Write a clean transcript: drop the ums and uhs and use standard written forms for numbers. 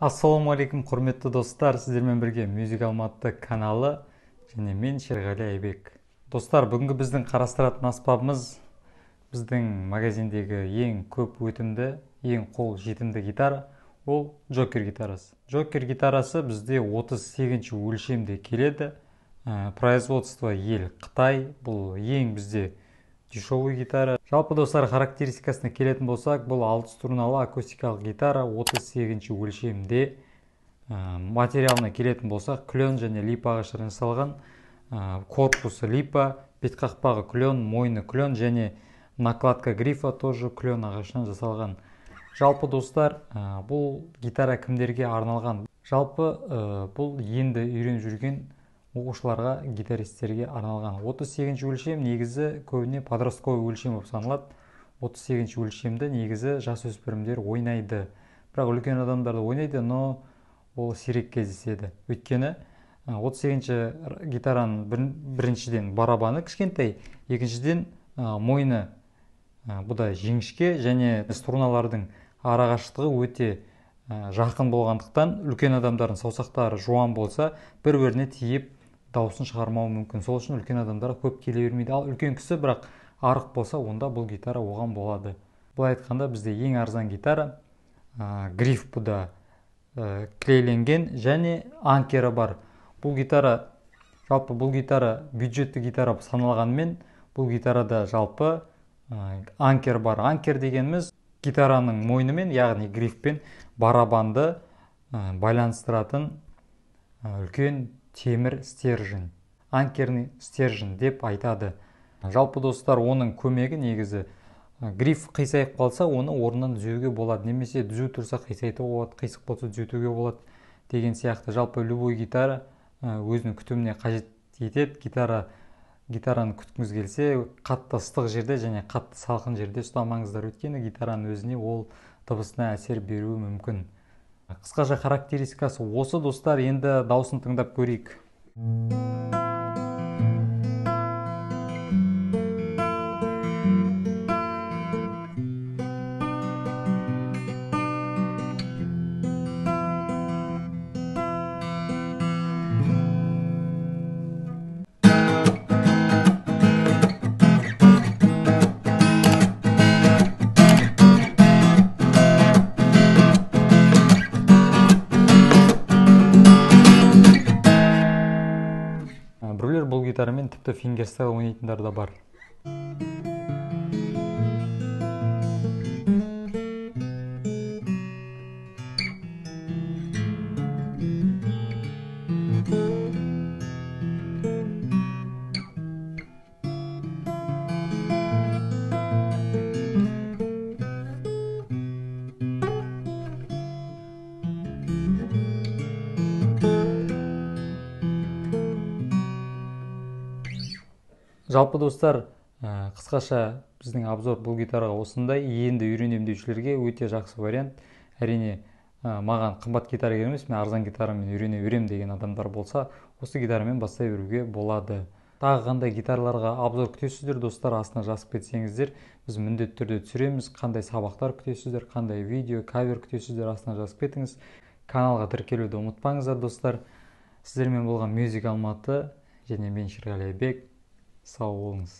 Ассалаумағалейкум, құрметті достар, сіздермен бірге Music Алматы каналы және мен Шерғали Айбек. Достар, бүгінгі біздің қарастыратын аспабымыз біздің магазиндегі ең көп өтімді, ең қол жетімді гитара, ол Джокер гитарасы. Джокер гитарасы бізде 38 өлшемде келеді. Производство ел Қытай, бұл ең бізде дешевый гитара. Жалпы достар, характеристикасына келетін болсақ, бұл 6 струналы акустикалық гитара 38 өлшемде. Материалына келетін болсақ, клен және липа ағаштардан жасалған. Корпусы липа, бет қақпағы клен, мойны клен және накладка грифа тоже клен ағашынан жасалған. Жалпы достар, бұл гитара кімдерге арналған? Жалпы бұл енді үйреніп жүрген оқушыларға, гитаристерге арналған. 38 өлшем негізі көбіне подростковый өлшем болып саналады. 38 өлшемді негізі жасөспірімдер ойнайды. Бірақ үлкен адамдар да ойнайды, но ол сирек кездеседі. Өйткені 38 гитараның біріншіден барабаны кішкентай, екіншіден мойны бұда жіңішке және струналардың арақашықтығы өте жақын болғандықтан үлкен адамдардың саусақтары жуан болса, бір-біріне тиіп дауысын шығармауы мүмкін. Сол үшін үлкен адамдар көп келе бермейді. Ал үлкен кісі бірақ арық болса, онда бұл гитара оған болады. Былай айтқанда, бізде ең арзан гитара, гриф бұда клейленген және анкері бар. Бұл гитара, жалпы бұл гитара бюджетті гитара саналғанымен, бұл гитарада жалпы анкер бар. Анкер дегеніміз гитараның мойнымен, яғни грифпен барабанды байланыстыратын үлкен темір стержень, анкерный стержень деп айтады. Жалпы достар, оның көмегі негізі гриф қисайып қалса, оны орнынан түзеуге болады, немесе түзу тұрса қисайтуға болады, қисық болса түзетуге болады деген сияқты. Жалпы любой гитара өзінің күтіміне қажет етеді. Гитараны күткіңіз келсе, қатты ыстық жерде және қатты салқын жерде ұстамаңыздар, өйткені гитараның өзіне ол дыбысына әсер беруі мүмкін. Қысқаша характеристикасы осы достар, енді дауысын тыңдап көрейік. Біреулер бұл гитарамен тіпті фингерстайл ойнайтындар да бар. Жалпы достар, қысқаша біздің обзор бұл гитараға осындай. Енді үйренемін деушілерге өте жақсы вариант. Әрине, маған қымбат гитара керек емес, мен арзан гитарамен үйрене беремін деген адамдар болса, осы гитарамен бастай беруге болады. Тағы қандай гитараларға обзор күтесіздер достар, астына жазып кетсеңіздер, біз міндетті түрде түсіреміз. Қандай сабақтар күтесіздер, қандай видео, кавер күтесіздер, астына жазып кетіңіз. Каналға тіркелуді ұмытпаңыздар достар. Сіздермен болған Music Алматы және мен Шерғали Айбек. Сау болыңыз.